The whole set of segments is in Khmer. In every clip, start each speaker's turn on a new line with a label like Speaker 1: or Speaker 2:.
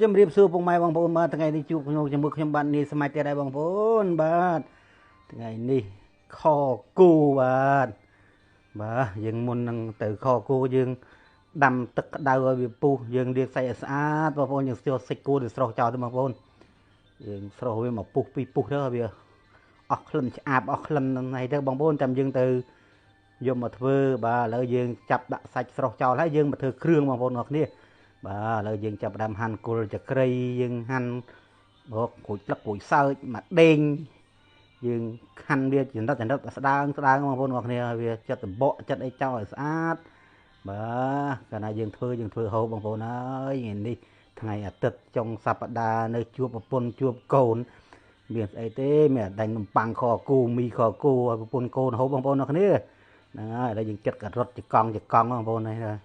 Speaker 1: ជំរាបសួរពុកម៉ែបងប្អូនបាទថ្ងៃនេះជួបខ្ញុំជាមួយខ្ញុំបាទនាយសម័យទៀតហើយបងប្អូនបាទថ្ងៃនេះខគូបាទបាទយើងមុននឹងទៅខគូយើងដាំទឹកក្តៅឲ្យវាពុះយើងលាងសាច់ឲ្យស្អាតបងប្អូនយើងស្ទាវសាច់គោទៅស្រោះចោលទៅបងប្អូនយើងស្រោះវាមកពុះពីរពុះទៅឲ្យវាអស់ក្លិនឆ្អាបអស់ក្លិនហ្នឹងហើយទៅបងប្អូនចាំយើងទៅយកមកធ្វើបាទឥឡូវយើងចាប់ដាក់សាច់ស្រោះចោលហើយយើងមកធ្វើគ្រឿងបងប្អូនអរគ្នាបាទឥឡូវយើងចាប់ផ្ដើមហាន់គល់ចក្រីយើងហាន់បកក្រូចផ្លឹកក្រូចសើចមកដេងយើងហាន់វាចំណិតចំណិតស្ដើងស្ដើងបងប្អូនអរគ្នាឲ្យវាចិត្តបកចិត្តអីចោលឲ្យស្អាតបាទកាលណាយើងធ្វើហូបបងប្អូនហើយថ្ងៃនេះថ្ងៃអាទិត្យចុងសប្តាហ៍នៅជួបប្រពន្ធជួបកូនមានស្អីទេមានដាញ់នំប៉័ងខគូមីខគូឲ្យប្រពន្ធកូនហូបបងប្អូនអរគ្នាហ្នឹងហើយឥឡូវយើងចិត្តការ៉ុតចកង់ចកង់បងប្អូនហើយ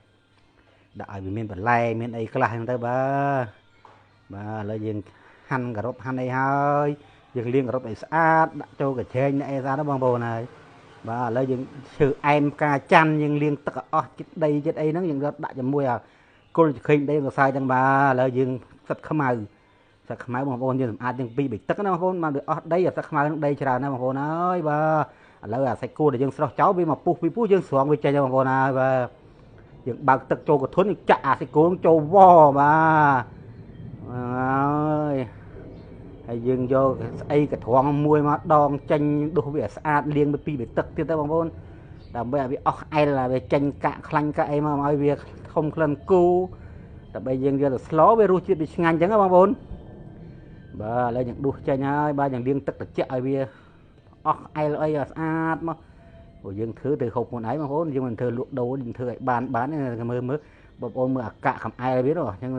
Speaker 1: ដាក់ឲ្យវាមានបន្លែមានអីខ្លះហ្នឹងទៅបាទបាទឥឡូវយើងហាន់ការ៉ុតហាន់អីហើយយើងលាងការ៉ុតឲ្យស្អាតដាក់ចូលកញ្ឆេងអីស្អាតបងប្អូនហើយបាទឥឡូវយើងឈើអែមផ្កាច័ន្ទយើងលាងទឹកឲ្យអស់ចិត្តដីចិត្តអីហ្នឹងយើងរត់ដាក់ជាមួយអាគល់ខេងដីកសែទាំងបាទឥឡូវយើងសិតខ្មៅសិតខ្មៅបងប្អូនយើងសម្អាតយើងពីរបីទឹកណាបងប្អូនបានវាអស់ដីអាសិតខ្មៅហ្នឹងដីច្រើនណាស់បងប្អូនហើយបាទឥឡូវអាសាច់គោដែលយើងស្រោះចោលវាមកពុះពីពុះយើងស្រង់វាចេញបងប្អូនហើយបាទយើងបើកទឹកចូលកធុនចាក់អាសាច់គោចូលវបាទហើយហើយយើងយកស្អីកត្រង់មួយមកដងចេញដុសវាស្អាតលាងទៅពីរទឹកទៀតទៅបងប្អូនដើម្បីឲ្យវាអស់អែលវាចេញកាក់ខ្លាញ់កាក់អីមកឲ្យវាធំក្លិនគូដើម្បីយើងយកទៅស្លវារសជាតិវាឆ្ងាញ់អញ្ចឹងបងប្អូនបាទឥឡូវយើងដួសចេញហើយបាទយើងលាងទឹកត្រជាក់ឲ្យវាអស់អែលអីឲ្យស្អាតមកព្រោះយើងធ្វើទៅហូបខ្លួនឯងបងប្អូនយើងមិនធ្វើលក់ដូរយើងធ្វើឲ្យបានមើលមើលបងប្អូនមើលអាកាក់កំអែលវានោះអញ្ចឹង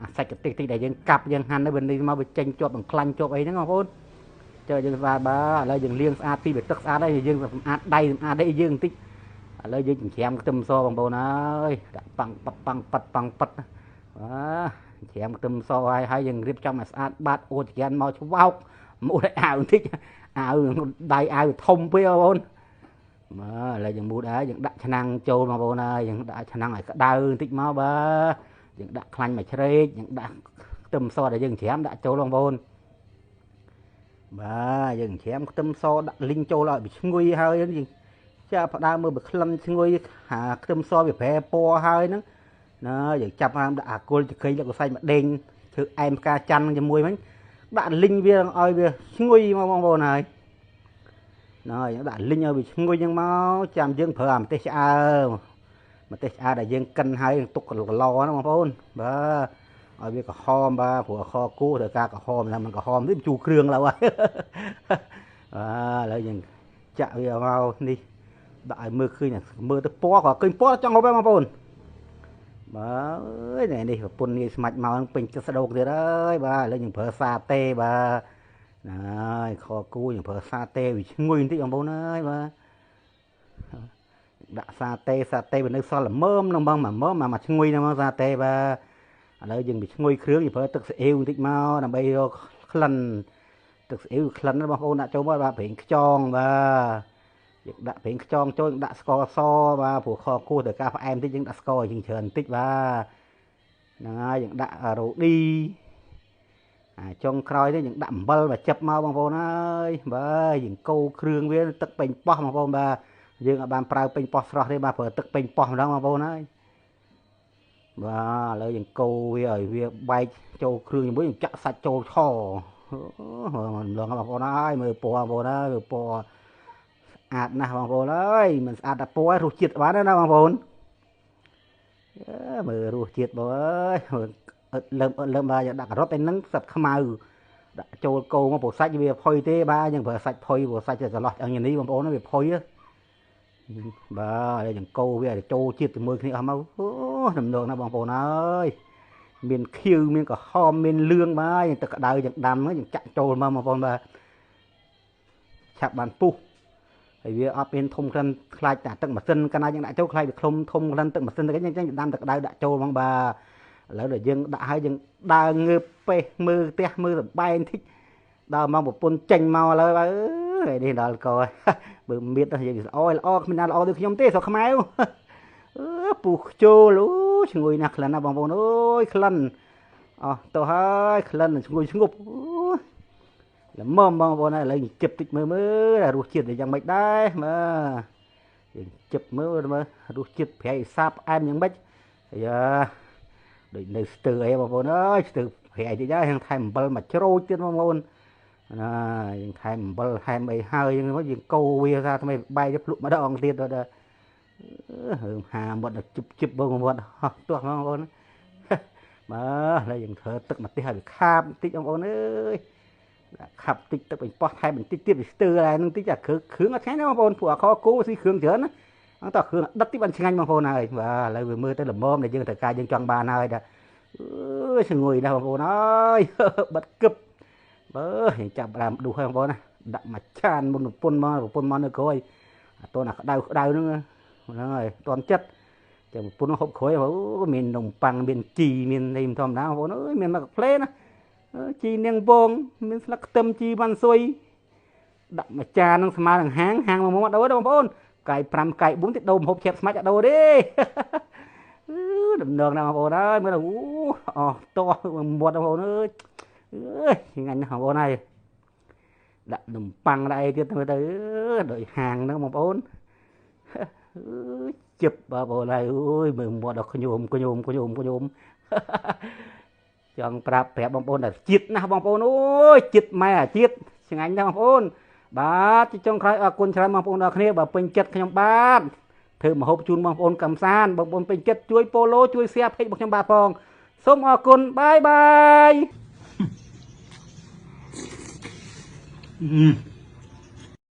Speaker 1: អាសាច់កតិចតិចដែលយើងកាប់យើងហាន់ទៅវានេះមកវាចេញជាប់នឹងខ្លាញ់ជាប់អីហ្នឹងបងប្អូនចុះយើងស្អាតបាទឥឡូវយើងលាងស្អាតពីទឹកស្អាតហើយយើងសម្អាតដៃសម្អាតអីយើងបន្តិចឥឡូវយើងចិញ្ច្រាំខ្ទឹមសបងប្អូនអើយដាក់ប៉ាំងប៉ាត់ប៉ាំងប៉ាត់ប៉ាំងប៉ាត់បាទចិញ្ច្រាំខ្ទឹមសហើយហើយយើងរៀបចំឲ្យស្អាតបាតអូចក្រានមកឆ្វោកមួលអាវបន្តិចអាវដៃអាវធំពេកបងប្អូនបាទឥឡូវយើងមូតហើយយើងដាក់ឆ្នាំងចូលបងប្អូនហើយយើងដាក់ឆ្នាំងឲ្យក្តៅបន្តិចមកបាទយើងដាក់ខ្លាញ់មួយជ្រែកយើងដាក់ខ្ទឹមសដែលយើងច្រាមដាក់ចូលបងប្អូនបាទយើងច្រាមខ្ទឹមសដាក់លីងចូលឲ្យវាឈ្ងុយហើយយើងចាប់ផ្ដើមមើលវាក្លិនឈ្ងុយអាខ្ទឹមសវាប្រែពណ៌ហើយហ្នឹងណាយើងចាប់ផ្ដើមដាក់អាគល់ចក្រីលកសាច់មកដេងធ្វើអែមផ្កាច័ន្ទជាមួយហ្នឹងដាក់លីងវាឲ្យវាឈ្ងុយមកបងប្អូនហើយណាយើងដាក់លីងឲ្យវាឈ្ងុយហ្នឹងមកចាំយើងប្រើអាម្ទេសឆ្អើម្ទេសឆ្អើដែលយើងកិនហើយយើងទុកកឡហ្នឹងបងប្អូនបាទឲ្យវាក្រហមបាទព្រោះខគោត្រូវការក្រហមតែមិនក្រហមទេជូរគ្រឿងឡើយបាទឥឡូវយើងចាក់វាមកនេះដាក់ឲ្យមើលឃើញមើលទៅពណ៌ក៏ឃើញពណ៌ចង់ហូបដែរបងប្អូនបាទអើយនេះប្រពន្ធនាយស្មាច់មកហ្នឹងពេញចិត្តស្ដោកទៀតហើយបាទឥឡូវយើងប្រើសាតេបាទណាហើយខគូយើងប្រើសាតេវាឈ្ងុយបន្តិចបងប្អូនអើយបាទដាក់សាតេសាតេវានៅសល់ល្មមនឹងបងមួយមើមមកឈ្ងុយហ្នឹងមកសាតេបាទឥឡូវយើងវាឈ្ងុយគ្រឿងយើងប្រើទឹកស៊ីអ៊ីវបន្តិចមកដើម្បីរកក្លិនទឹកស៊ីអ៊ីវក្លិនបងប្អូនដាក់ចូលមកបាទប្រេងខ្យងបាទយើងដាក់ប្រេងខ្យងចូលយើងដាក់ស្ករសបាទព្រោះខគោះត្រូវការផ្អែមបន្តិចយើងដាក់ស្ករយើងច្រើនបន្តិចបាទហ្នឹងហើយយើងដាក់រ៉ូឌីអាចុងក្រោយនេះយើងដាក់អំបិលមកចាប់មកបងប្អូនអើយបាទយើងកូរគ្រឿងវាទឹកពេញប៉ោះបងប្អូនបាទយើងអាចបានប្រើពេញប៉ោះស្រស់ទេបាទប្រើទឹកពេញប៉ោះម្ដងបងប្អូនហើយបាទឥឡូវយើងកូរវាឲ្យវាបែកចូលគ្រឿងជាមួយយើងចាក់សាច់ចូលឆមិនលងបងប្អូនហើយមើលពណ៌បងប្អូនហើយមើលពណ៌ស្អាតណាស់បងប្អូនអើយមិនស្អាតតែពណ៌រសជាតិបានណាបងប្អូនមើលរសជាតិបងអើយអត់លើមបាទយើងដាក់ការ៉ុតឯហ្នឹងសិតខ្មៅដាក់ចូលកូរមកព្រោះសាច់វាផុយទេបាទយើងប្រើសាច់ផុយព្រោះសាច់ចន្លោះឆ្អឹងនេះបងប្អូនវាផុយបាទហើយយើងកូរវាឲ្យចូលជាតិជាមួយគ្នាអស់មកអូដំណងណាបងប្អូនអើយមានខៀវមានក្រហមមានលឿងបាទយើងទឹកក្តៅយើងដាំយើងចាក់ចូលមកបងប្អូនបាទឆាប់បានពុះហើយវាអត់មានធំក្លិនខ្លាចតែទឹកម៉ាស៊ីនកណាយើងដាក់ចូលខ្លាចវាឃ្លុំធំក្លិនទឹកម៉ាស៊ីនទៅអញ្ចឹងដាំទឹកក្តៅដាក់ចូលហ្មងបាទឥឡូវដល់យើងដាក់ហើយយើងដើរងើបពេះមើលផ្ទះមើលសបែងតិចដល់មកប្រពន្ធចេញមកឥឡូវបាទអើយនេះដល់កបើមៀតយើងល្អល្អគ្មានណាល្អដូចខ្ញុំទេស្រុកខ្មែរអឺពុះខ្ជូលអូឈ្ងុយណាស់ក្លិនណាបងប្អូនអើយក្លិន អស់ទៅហើយ ក្លិនឈ្ងុយឈ្ងប់ល្មមបងប្អូន។ ឥឡូវជិបតិចមើល មើលរសជាតិវាយ៉ាងម៉េចដែរ។ មើល យើងជិបមើល មើលរសជាតិប្រៃសាបផ្អែមយ៉ាងម៉េច។ អាយ៉ា ដូចនៅស្ទើអីបងប្អូនអើយ ស្ទើប្រៃតិចហើយ យើងថែមអំបិលមកច្រូចទៀតបងប្អូនណា យើងថែមអំបិលថែមអីហើយ យើងយើងកូរវាថាថ្មីបែកទៅភ្លុកម្ដងទៀត ដល់រឿងហាមាត់ដល់ជិបជិបបងមាត់ហោះទាស់បងប្អូន។ បាទ ឥឡូវយើងធ្វើទឹកម្ទេសឲ្យវាខាបបន្តិចបងប្អូនអើយ ដាក់ខាប់តិច ទឹកបាញ់ប៉ោះថែមបន្តិចទៀត វាស្ទើរដែរនឹងតិច អាគ្រឿងគ្រឿងអត់ឆ្ងាញ់ទេបងប្អូន ព្រោះអាខគោស៊ីគ្រឿងច្រើនណា អត់តគ្រឿងដិតតិចបានឆ្ងាញ់បងប្អូនហើយ។ បាទ ឥឡូវវាមើលទៅល្មមដែលយើងត្រូវការ យើងចង់បានហើយ ដល់អើយស្ងួយណាស់បងប្អូនអើយ បិទគឹប បើយើងចាប់ដើមដួសហើយបងប្អូនណា ដាក់មួយចានមុនប្រពន្ធមក ប្រពន្ធមកនៅក្រោយ អាតនអាក្តៅក្តៅហ្នឹង ហ្នឹងហើយ តន់ចិត្តចាំប្រពន្ធហូបក្រោយ អូ មាននំប៉័ង មានជី មាននេះ ធម្មតាបងប្អូនអើយ មានមកកាផ្លេណា ជីនាងវង មានស្លឹកខ្ទឹម ជីវ៉ាន់ស៊ុយ ដាក់មួយចាននឹងស្មើនឹងហាងហាងមួយមុំអត់ដូរទេបងប្អូន កាយ5កាយ4ទៀតដូរមហូបឆេបស្មាច់អត់ដូរទេ ដំណងណាស់បងប្អូនអើយ។ មើល អូ អស់តោះមាត់បងប្អូនអើយ អើយឆ្ងាញ់ណាស់បងប្អូនហើយ ដាក់នំប៉័ងដាក់អីទៀតមើលទៅដូចហាងហ្នឹងបងប្អូន ជឹបបងប្អូនហើយ។ អូយ មើលមាត់ដល់ខ្ញោមខ្ញោមខ្ញោមខ្ញោម ចង់ប្រាប់ប្រាប់បងប្អូនថាជាតិណាស់បងប្អូន អូយ ជាតិម៉ែអាជាតិឆ្ងាញ់ណាស់បងប្អូន។ បាទ ជាចុងក្រោយ អរគុណច្រើនបងប្អូនដល់គ្នា បើពេញចិត្តខ្ញុំបាទធ្វើម្ហូបជូនបងប្អូនកំសាន្ត បងប្អូនពេញចិត្តជួយ follow ជួយ share page របស់ខ្ញុំបាទផង សូមអរគុណ បាយបាយ។